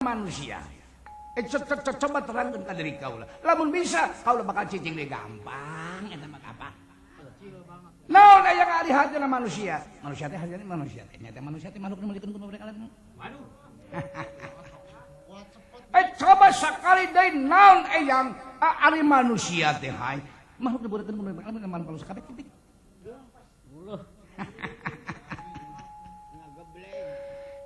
Manusia. Coba terangkan ka diri kaula. Lamun bisa kaula bakal cicing deui gampang eta mah apa? Naon aya ari hartina manusia? Manusia teh hartina manusia teh. Nya teh manusia teh makhluk nu milikeun ku mereka lain. Waduh. Coba sakali deui naon eyang ari manusia teh hai? Makhluk dibuatkeun ku mereka lain manusia kabeh titik. Uluh.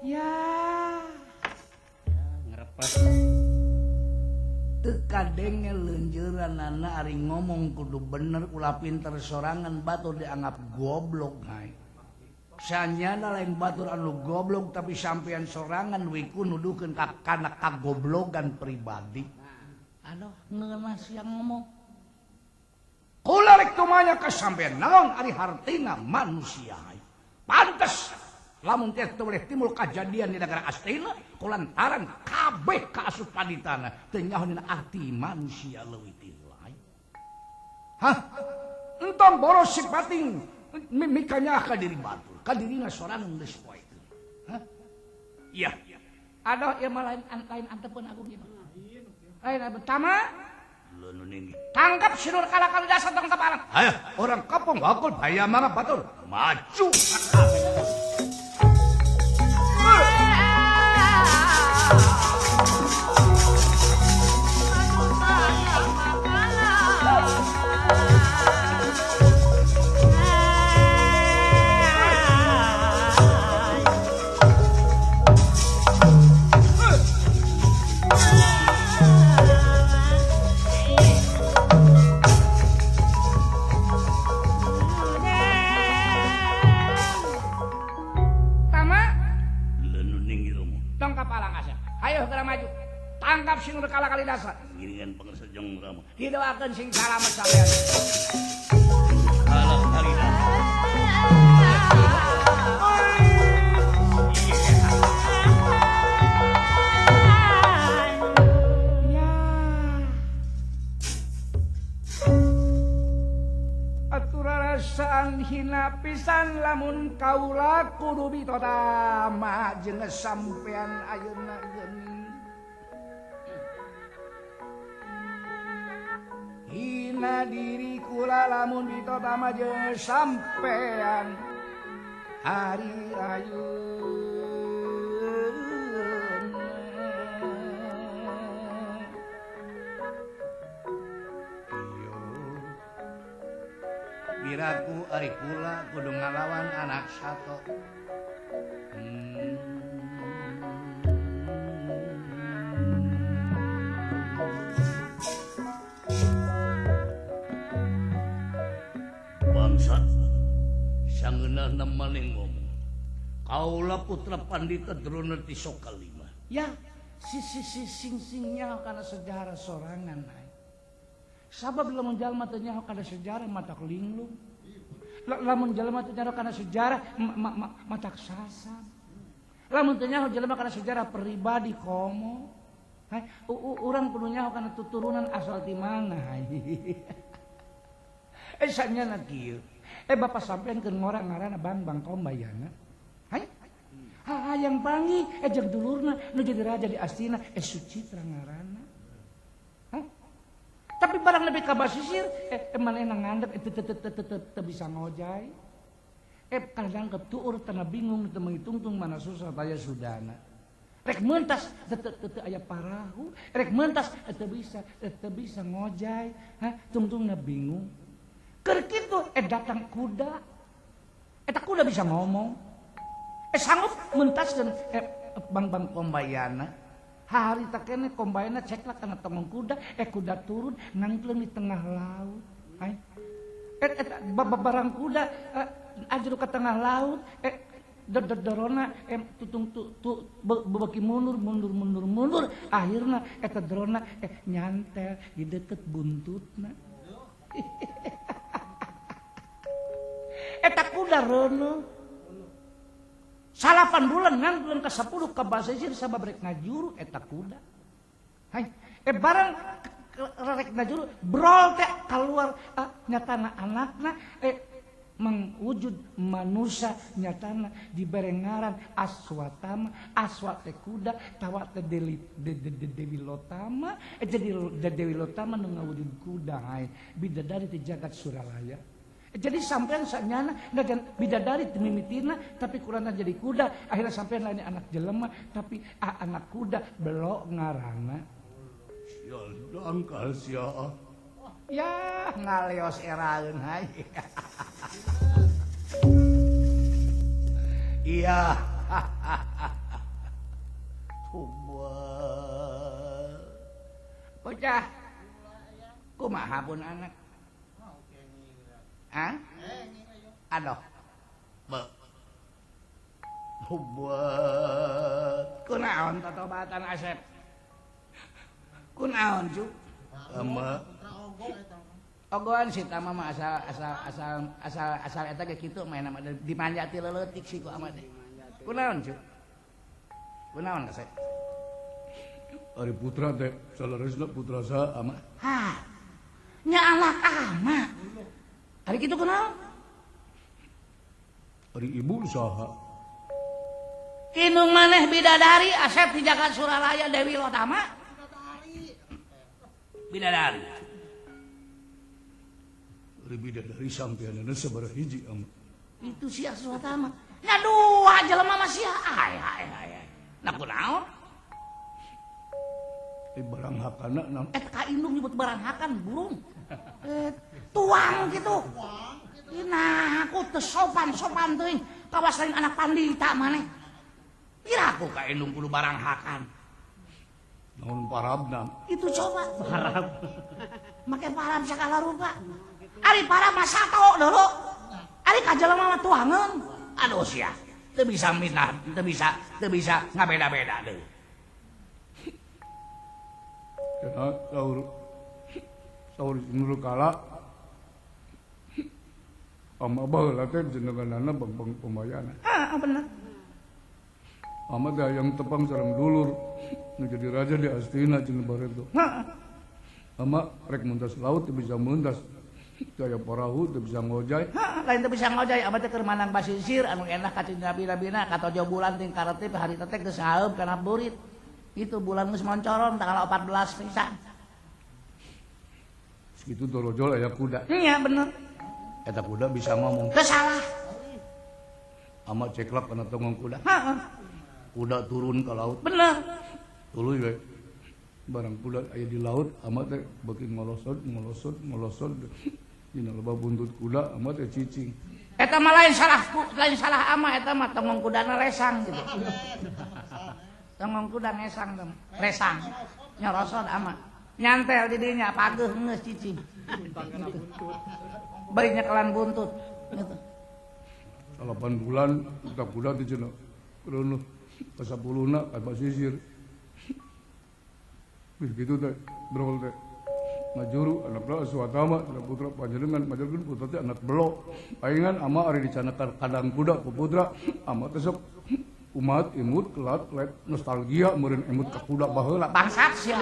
Ya. Ya ngerepas. Teu kadenge leunjeuranana ari ngomong kudu bener ulah pinter sorangan batur dianggap goblok hai. Sanyana lain batur anu goblok tapi sampean sorangan wiku nuduhkeun ka kana kagoblogan pribadi. Aduh ngeunah siang ngomong. Kula rek tumanya ka sampean naon ari hartina manusia hai. Pantes lamun teh teu boleh timbul kajadian di negara Astina kulantaran kabeh kaasup panditana teu nyaho dina arti manusia leuwih ti lain. Hah? Entong boros sipating mikanya ka diri batur, ka dirina sorangan geus poekeun. Hah? Iya. Aduh ieu mah lain lain antepeun agung ieu mah. Lain pertama tangkap sinur kala kalidasa tangkap alang. Hayo, orang kampung bakul bahaya mana batur. Maju. Tangkap sing kala kalidasa. Ngiringan pangersa jeung Rama. Didoakeun sing salamet sampean. Kala kalidasa. Ya. Atur rasaan hina pisan lamun kaula kudu bitotama jeung sampean ayeuna geuning. Hina diri kula lamun ditotama jeung sampean hari ayeuna. Iyo biraku ari kula kudu ngalawan anak sato. Bangsa sangeunahna maneh ngomong kaula putra pandita Drona ti Sokalima. Ya si si si sing sing nyaho kana sejarah sorangan hai. Sabab lamun jalma teu nyaho kana sejarah matak linglung. Lamun jalma teu nyaho kana sejarah matak sasar. Lamun teu nyaho jalma kana sejarah pribadi komo. Hai, urang kudu nyaho kana tuturunan asal ti mana hai. Sanyana kieu. Bapak sampean keur ngora ngaranna Bang Kombayana. Hai. Hayang panggih jeung dulurna nu jadi raja di Astina Sucitra ngaranna. Hah? Tapi barang lebih ka basisir manehna ngandep teu bisa ngojay. Kadang tuur tanah bingung teu mengitungtung mana susah taya sudana. Rek mentas teu aya parahu, rek mentas teu bisa ngojay. Hah? Tungtungna bingung. Keur kitu datang kuda. Eta kuda bisa ngomong. Sanggup mentaskeun Bang Kombayana. Harita keneh Kombayana ceklak kana tongong kuda, kuda turun nangkleung di tengah laut. Hai. Eta barang kuda ajur ka tengah laut, dorona tutung tu beuki mundur mundur mundur mundur, akhirna eta drona nyantel di deket buntutna. Eta kuda reuneuh. 8 bulan ngangkleun ka 10 ka basisir sabab rek ngajuru eta kuda. Hai, barang rek ngajuru brol teh keluar nyatana anakna Mangwujud manusia nyatana dibere ngaran Aswatama, Aswa teh kuda, tawa teh Dewi Lotama, jadi Dewi Lotama nu ngawujud kuda hai bidadari teh jagat Suralaya. Jadi sampean sanyana najan bidadari teu mimitina tapi kurana jadi kuda, akhirnya sampean lain anak jelema tapi anak kuda belok ngaranna. Ya dangkal sia. Ya ngaleos eraeun hai. Iya. Tubuh. Bocah. Kumaha pun anak? Hah? Aduh. Be. Tubuh. Kunaon totobatan Asep? Kunaon cu? Ama. Ogoan si tama mah asal asal asal asal asal eta ge kitu main mah dimanjati leutik si ku ama teh. Kunaon cu? Kunaon kasep? Ari putra teh saleresna putra saha ama? Hah. Nya anak ama. Ari kitu kunaon? Ari ibu saha? Indung maneh bidadari Asep di jagat Suralaya Dewi Lotama. Bidadari. Bidadari sampeanna sabaraha hiji ama. Itu si Aswatama. Nya dua jelema mah sia. Ai ai ai. Nah kunaon? Barang hakana naon? Eta ka indung nyebut barang hakan burung. Tuang gitu. Nah, aku teu sopan-sopan teuing. Kawas lain anak pandita maneh. Pira aku ka indung kudu barang hakan. Naon parabna? Itu coba. Parab. Make parab sagala rupa. Ari para mah sato dulu. Ari ka jelema mah tuangeun. Aduh sia, teu bisa minah, teu bisa ngabeda-beda deui. Cenah saur saur nurul kala ama baheula teh jenenganana bang-bang pemayana. Heeh, bener. Ama teh hayang tepang sareng dulur nu jadi raja di Astina cenah bareto. Heeh. Ama rek muntas laut teu bisa muntas. Gaya parahu teu bisa ngojay. Heeh, lain teu bisa ngojay, abah teh keur manang basisir anu enak ka cindabina-bina katojo bulan ting karetip harita teh geus haeub kana burit. Itu bulan geus moncoron tanggal 14 pisan. Sakitu dorojol aya kuda. Iya bener. Eta kuda bisa ngomong. Teu salah. Ama ceklak kana tonggong kuda. Heeh. Kuda turun ke laut. Bener. Tuluy we. Barang kuda aya di laut, ama teh beuki ngolosod, ngolosod, ngolosod. Dina loba buntut kuda ama teh cicing. Eta mah lain salah lain salah ama eta mah tonggong kudana resang gitu. Tonggong kuda ngesang teh, resang. Nyorosod ama. Nyantel di dinya pageuh geus cicing. Bari nyekelan buntut gitu. 8 bulan eta kuda teh cenah reunuh ka 10-na ka basisir. Geus kitu teh brol teh. Majuru anakna Aswatama cenah putra panjenengan majarkeun putra teh anak belok. Paingan ama ari dicanakan kadang kuda ku putra ama teh sok umat imut kelat let nostalgia meureun imut ka kuda baheula. Bangsat sia.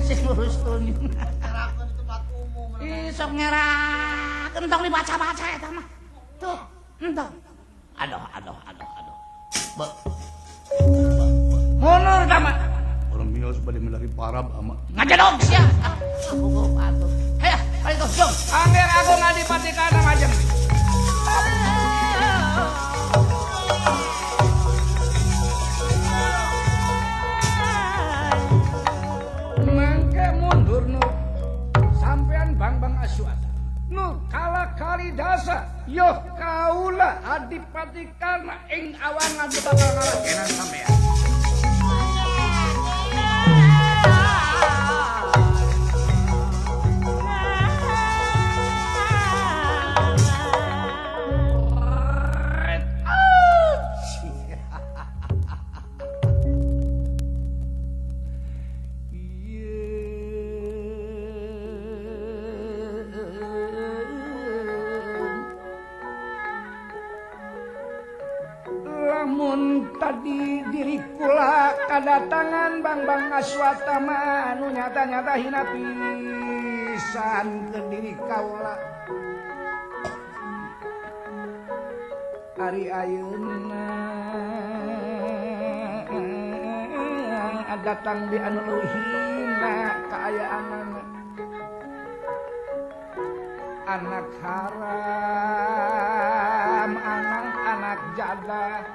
Sing ngurus tunyung. Ngerakeun di tempat umum. Ih sok ngerakeun tong dibaca-baca eta mah. Tuh, entong. Aduh aduh aduh aduh. Be. Mundur ta mah. Orang mios bade milari parab ama. Ngajedog sia. Aku atuh. Hayah, balik tuh, jom. Angger aku ngadipati kana majeng. Mangke mundur nu. Sampean Bang-bang Aswata. Nu kala kalidasa yoh kaula adipati kana ing awangan bakal ngalakenan sampean. Tadi diri kula kadatangan Bang-bang Aswatama anu nyata-nyata hina pisan ke diri kaula. Ari ayeuna datang di anu leuwih hina kaayaanana. Anak haram, anak-anak jadah.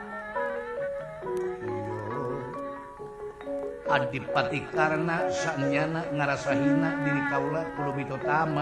Adipati Karna sanyana ngarasa hina diri kaula kudu mitotama.